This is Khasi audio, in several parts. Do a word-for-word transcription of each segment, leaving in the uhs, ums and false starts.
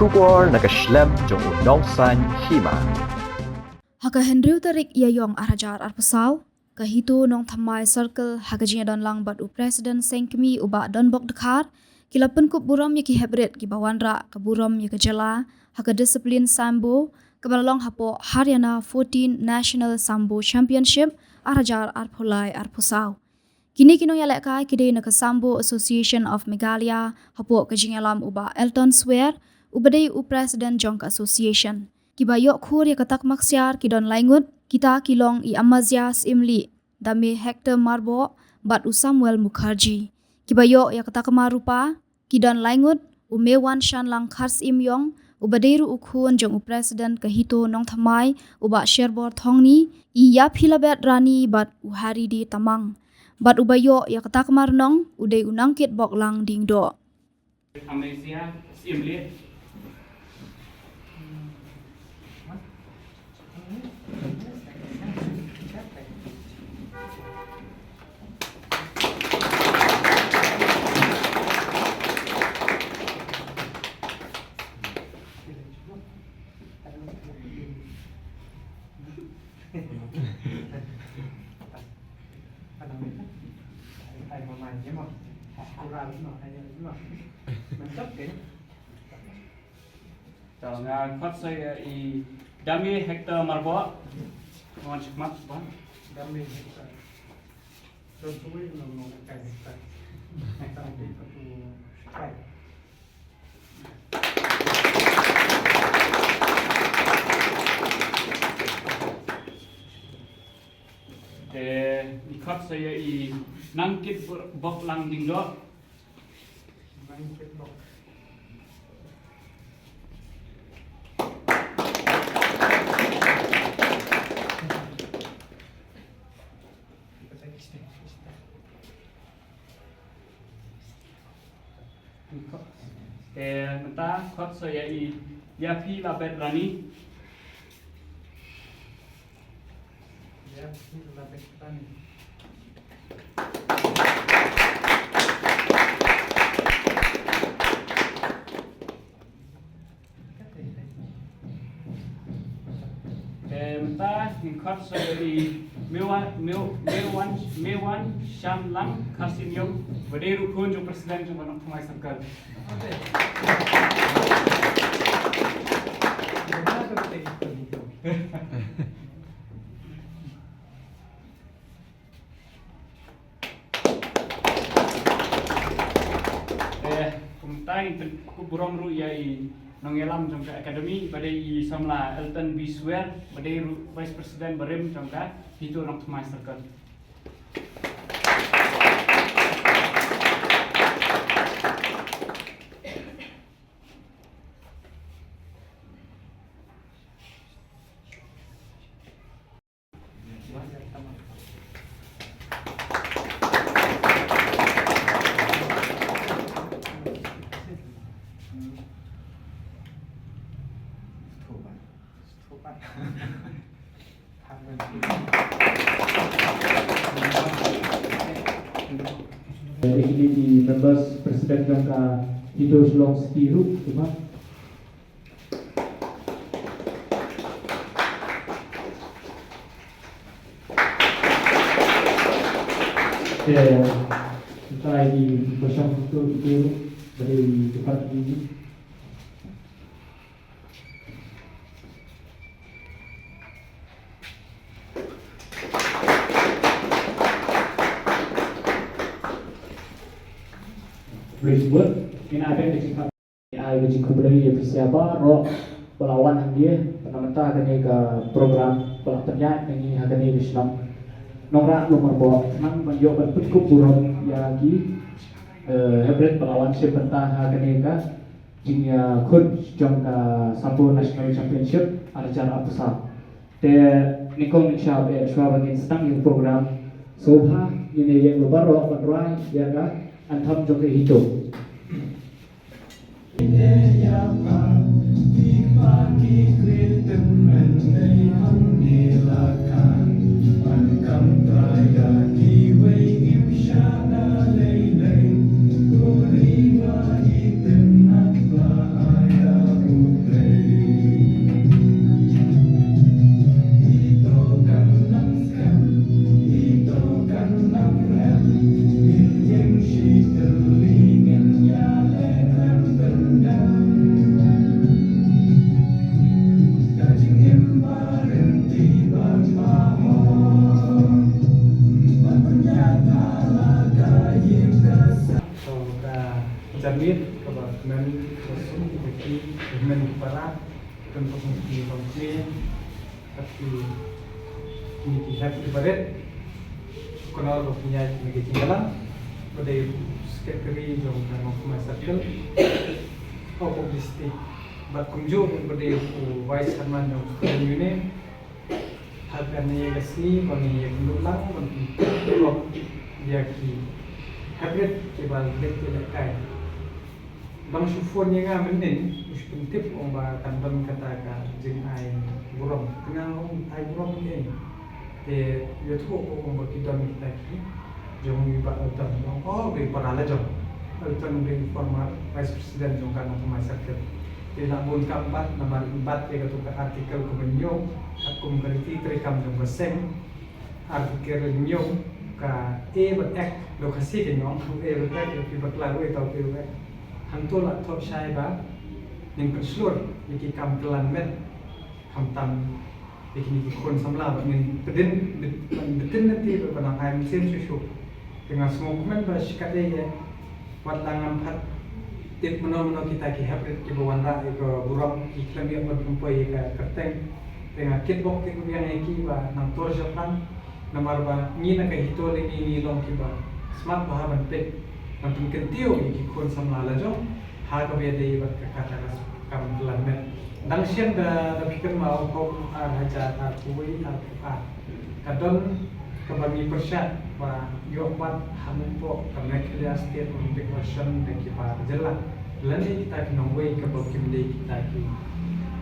Khubor na ka shlem jong u Nongsaiñ Hima. Ha ka hynriew tarik Ïaïong ar hajar arphew saw, ka HITO Nongthymmai Circle ha ka jingïadon lang bad u President Seng Kmie u Bah Donbok Dkhar, ki la pynkup burom ïa ki heprit kiba wanrah ka burom ïa ka jylla ha ka discipline Sambo, kaba la long hapoh Haryana fourteen National Sambo Championship ar hajar arphew lai arphew saw. Kine ki nongïalehkai ki dei na ka Sambo Association of Meghalaya, hapoh ka jingïalam u Bah Elton Swer, uba dei u President jong ka association. Kiba ïoh khur ïa ka takma ksiar ki don lai ngut, kita ki long i Amazia Syiemlieh, Dame Hector Marbok, bad u Samuel Mukherjee. Kiba ïoh ïa ka takma rupa ki don lai ngut, u Mewan Shanlang Kharsyiemïong, uba dei ruh u khun jong u President ka HITO Nongthymmai, u Bah Sherbor Thongni, i Ïaphi Labet Rani bad u Harry D Tamang. Bad uba ïoh ïa ka takma rnong u dei u Nangkitbok Langdiengdoh. Amnesia, Syiemlieh. Tang, nga khot sa ïa i Dame Hector Marbok. Wan shikmat, Bah. Dame Hector. Don suwi no no kai Hector. Tang di satu kai. Te, i khot sa ïa i Nangkitbok Langdiengdoh. Nangkitbok. Te mynta khot sa ïa i Ïaphi Labet Rani. Ïaphi Labet Rani. Te mynta ngin khot sa ïa i Mewan, Mew-, Mewan, Mewan Shanlang Kharsyiemïong, ba dei ruh khun jong u President jong ka Nongthymmai Circle. Eh, kumta ngin pynkup burom ruh ïa i nongïalam jong ka Academy, ba dei i samla Elton B Swer, ba dei ruh Vice President barim jong ka HITO Nongthymmai Circle. Ïa kine ki members president jong ka HITO Shillong City ruh, kumba. Te, kita ini pasang foto itu, beri tempat ini. Beri sebut, ini ada di sini. Ai ka jingkhublei ïa phi sa baroh ba la wan hangne, na ka bynta kane ka program ba la pynïaid na ngi ha kane ka shnong Nongrah Lum Marbok, khnang ban ïoh ban pynkup burom ïa ki, eh, heprit ba la wan shim bynta ha kane ka jingïakhun jong ka Sambo National Championship ar hajar arphew saw. Te nyngkong nyngshap, eh, shuwa ba ngin sdang ïa ka program, sngewbha ngin ïeng baroh ban rwai ïa ka anthem jong ka HITO. Ki sum ki baki, ki hynmen ki para, ki kynpok ki bangkien, ki, ki hep ki barit. Kynnoh ruh ki ïaid na ki jingïalang. Ba dei secretary jong ka Nongthymmai Circle of Publicity. Bad kumjuh ruh ba dei u vice chairman jong Student Union. Ha kane ka sngi ba ngi ïakynduh lang ban pynpaw ïa ki hep rit kiba leh ki lehkai. Dang shu phone ïa nga mynnin, u shu pyntip ong ba kan don kata ka jingai burom. Te nga ong ai burom ïa ei. Te ïathuh ko ong ba ki don kita ki jong u Bah Elton. Ong, oh, u dei para la jong. Elton u dei former vice president jong ka Nongthymmai Circle. Te la bun kam bat namar i bat ïa katu ka article kaba ñiew, katkum ka riti treikam jong ka seng. Article ñiew ka A bad Act, da Khasi ka ñiong, A bad Act, ïa phi bakla, wei tau A bad Act. Hangto la thoh shai ba ngin pynshlur ïa ki kam kyllan met, khamtam ïa kine ki khun samla ba ngin pdin, bit-, ban btin lynti ba nang ai mynsiem shuh shuh. Te nga sngewkmen ba shikatdei ïa, wat la ngam pat tip mynno mynno kita ki hep rit kiba wanrah ïa ka burom, ki khlem ïoh ban pynpoi ïa ka kyrteng. Te nga kitbok kitbiang ïa ki ba nang tur shaphrang. Namar ba ngi na ka HITO lei ngi, ngi long kiba smat bha ban peit, ban pynkyntiew ïa ki khun samla la jong ha kaba ïadei bad ka kata ka kam kyllan met. Dang shen da, da phi kynmaw, ha u ar hajar arphew wei arphew ar, ka don kaba ngi pyrshah ba ïoh bat hapoh ka Meghalaya State Olympic Association da ki bar jylla. Lane kita ki nongwei kaba kim dei kita ki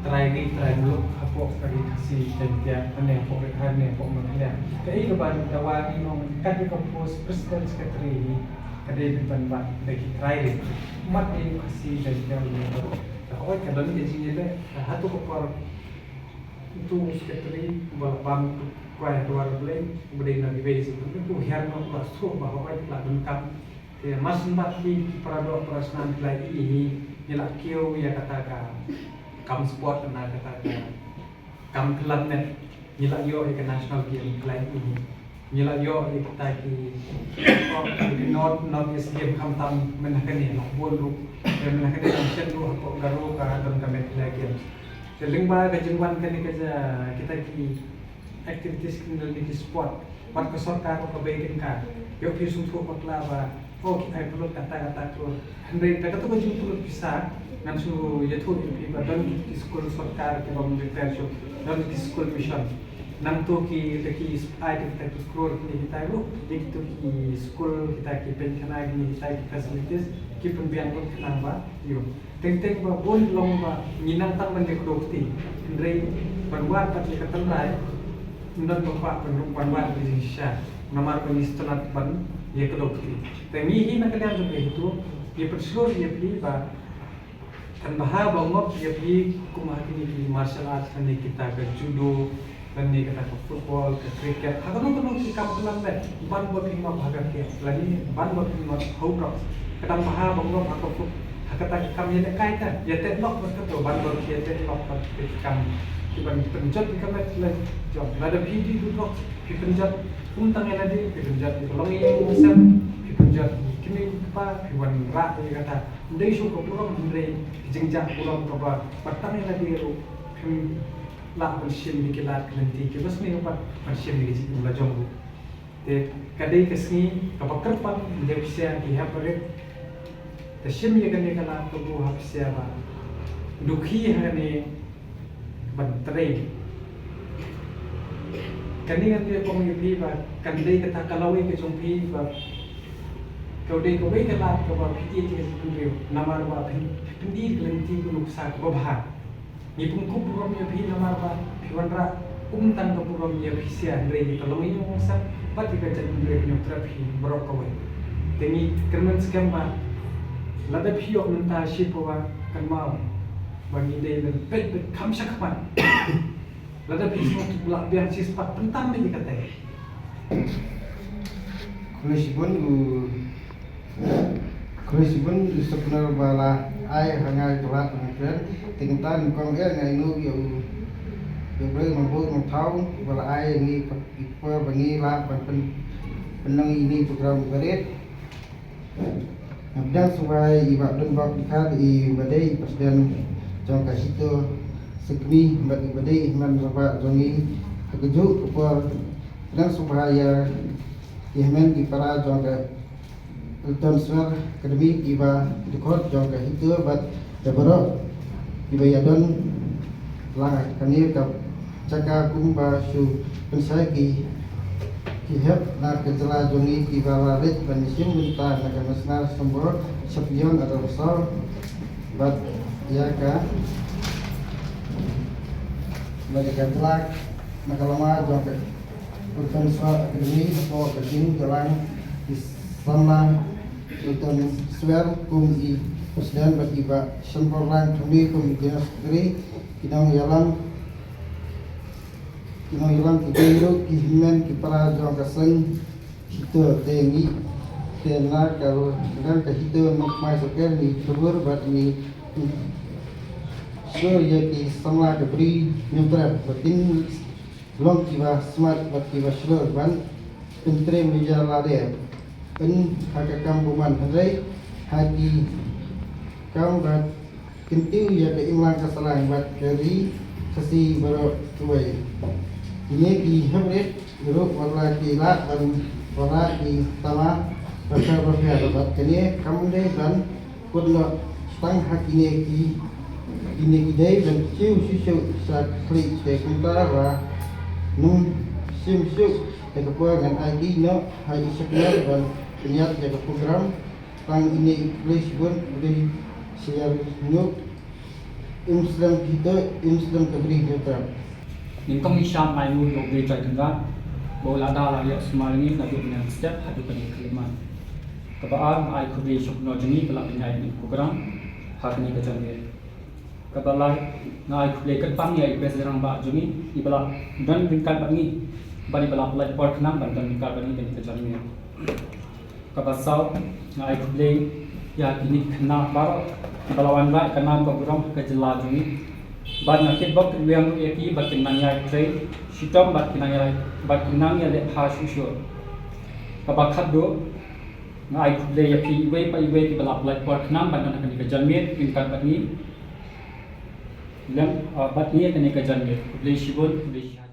trai ri trai muluk hapoh ka ri Khasi Jaiñtia, ne hapoh Meghalaya, ne hapoh Meghalaya. Kaei kaba dawa ngi ong kat ïa ka post president secretary hi ka dei ban bat da ki trai ri. Mat ïa u Khasi Jaiñtia ne ka, ka hoi ka don ka jingïaleh, ka hato ka por utu u secretary ba la bam kwai ha dwar Blei, ba dei na kiwei sha kiwei, utu u hiar noh ba suk ba hawai la donkam. Te mar shen bad ki para doh para snam ki la ïohi, ngi la kiew ïa kata ka kam sport na kata ka kam kyllan met, ngi la ïoh ïa ka national game ki la ïohi. Ngi la ïoh ïa kita ki, ki North, North East Game khamtam mynta kane la bun ruh. Te mynta kane dang shen ruh hapoh Garo ka don ka Meghalaya Games. Te lyngba ka jingwan kane ka ja kita ki activities kine lane ki sport, wat ka sorkar ka bei tyngka. Ïoh phi sngewthuh bakla ba, oh, ki ai pynlut kata kata klur. Hynrei da kata ka jingpynlut pisa, ngan shu ïathuh ïa phi ba don ki skul sorkar ki bym repair shuh, don ki skul mission. Nangto ki, da ki ai kita ki klur kine kita ruh, da kito ki skul, kita ki pynkhana, kine kita ki facilities ki pynbiang lut khnang ba ïoh. Teng teng ba bun long ba ngi nang tang ban ïakdew kti. Hynrei ban wad bad ïa ka tynrai, ym don ba kwah ban, ban wad ïa ka jingshisha. Namar ba ngi sngewtynnat ban ïakdew kti. Te ngi hi na ka liang jong ka HITO, ngi pynshlur ïa phi ba kan bha ba ngop ïa phi kum ha kine ki martial arts, kane kita ka judo, lane kata ka football, ka cricket, ha kano kano ki kam kyllan met, ban ba phi ngop ha ka camp, lane ban ba phi ngop ha u drok. Ka dang bha ba ngop ha ka foot, ha kata ka kam ïalehkai ka, ïateh lok bad kato, ban ba phi ïateh lok bad ki kam ki ban pynjot ïa ka met la jong. Lada phi dih u drok, phi pynjot, ym tang ïa lade, phi pynjot ïa ka longïing longsem, phi pynjot ïa ki kmie ki kpa, phi wanrah ïa kata. Ym dei shuh ka burom, hynrei ka jingjah burom kaba, ba tang ïa lade ruh phim lah ban shim ïa ki lad ki lynti kiba sniew bad ban shim ïa ka jingim la jong ruh. Te ka dei ka sngi kaba kyrpang, ym dei phi sha ki hep barit. Te shim ïa kane ka lad kabu ha phi sha ba dukhi ha kane ban trei. Kane ngan ïa ong ïa phi ba kan dei kata ka lawei ka jong phi ba ka dei kawei ka lad kaba phi ïeit ïa ka jingpynriew namar ba phin, phin pyni ka lynti ka nuksa kaba bha. Ngi pynkup burom ïa phi namar ba phi wanrah ym tang ka burom ïa phi sha hynrei ïa ka longïing longsem bad ïa ka jaitbynriew Hynñiewtrep hi baroh kawei. Te ngi kyrmen skhem ba lada phi ïoh mynta shi pawa, kynmaw ba ngi dei ban peit beit kham shakhmat. Lada phi sngewthuh, lah biang shispah, pyntam beit ïa kata. Khublei shibun u, khublei shibun u Sopnar ba la ai ha nga ïa ka lad ban kren. Te mynta nyngkong eh nga ïakynduh ïa u, ïa u Blei Nongbud Nongthaw ba la ai ïa ngi ka por ba ngi lah ban pyn, pynlong ïa ine i program ba rit. Pdiang sngewbha ïa i Bah Donbok Dkhar, iba dei i president jong ka HITO Sengkmie, bad iba dei i hynmen rangbah jong ngi ha kajuh ka por. Pdiang sngewbha ïa ki hynmen ki para jong ka Hilton Swer Academy, kiba dkhot jong ka HITO, bad da baroh kiba ïadon lang ha kane ka jaka, kumba shu pynshai ki, ki hep na ka jylla jong ngi kiba la leit ban shim bynta na ka National Sambor Champion Adolescent, bad ïa ka, bad ïa ka jylla na ka lama jong ka Hilton Swer Academy, hapoh ka jingïalang i samla Hilton Swer kum i president, bad i Bah Shanborlang Thongni kum i general secretary. Ki nongïalam, ki nongïalam ki dei ruh ki hynmen ki para jong ka seng HITO. Te ngi, te na ka, na ka HITO Nongkmie Sohkher ngi kyrpad bad ngi sngewbha ïa ki samla ka Bri Hynñiewtrep ba kin long kiba smat bad kiba shlur ban pyntrei ïa lade, pynha ka kam bymman, hynrei ha ki kam ba kyntiew ïa ka imlang ka sahlang bad ka ri Khasi baroh kawei. Kine ki hynrei ruh wat la ki lah ban, wat la ki tama bapher bapher, bad kane kam dei ban kut noh tang ha kine ki, kine ki dei ban kiew shuh shuh sa khlieh. Te kumta la nym shim shuh ïa ka por, ngan ai kti noh ha i Shaknor ban pynïaid ïa ka program. Tang ine i khublei shibun, khublei shihajar nguh. Im slem ki HITO, im slem ka Bri Hynñiewtrep. Nyngkong i sham ai nguh ïa U Blei Trai Kynrad ba u la da la ïoh sumar ïa ngi naduh mynstep haduh kane ka khyllipmat. Kaba ar, nga ai khublei ïa i Shaknor jong ngi ba la pynïaid ïa kane ka program ha kane ka janmiet. Kaba lai, nga ai khublei kyrpang ïa i President Rangbah jong ngi iba la don ryngkat bad ngi bad iba la pynlait por khnang ban don ryngkat bad ngi ha kane ka janmiet. Kaba saw, nga ai khublei ïa kine ki khynnah baroh kiba la wanrah ïa ka nam ka burom ha ka jylla jong ngi. Bad nga kitbok kitweng ruh ïa ki ba kin nang ïatrei shitom bad kin nang ïa, bad kin nang ïaleh bha shuh shuh. Kaba khatduh, nga ai khublei ïa phi iwei pa iwei kiba la pynlait por khnang ban don ha kane ka janmiet ryngkat bad ngi. Lem, ah, bad ngi ha kane ka janmiet. Khublei shibun, khublei shibun.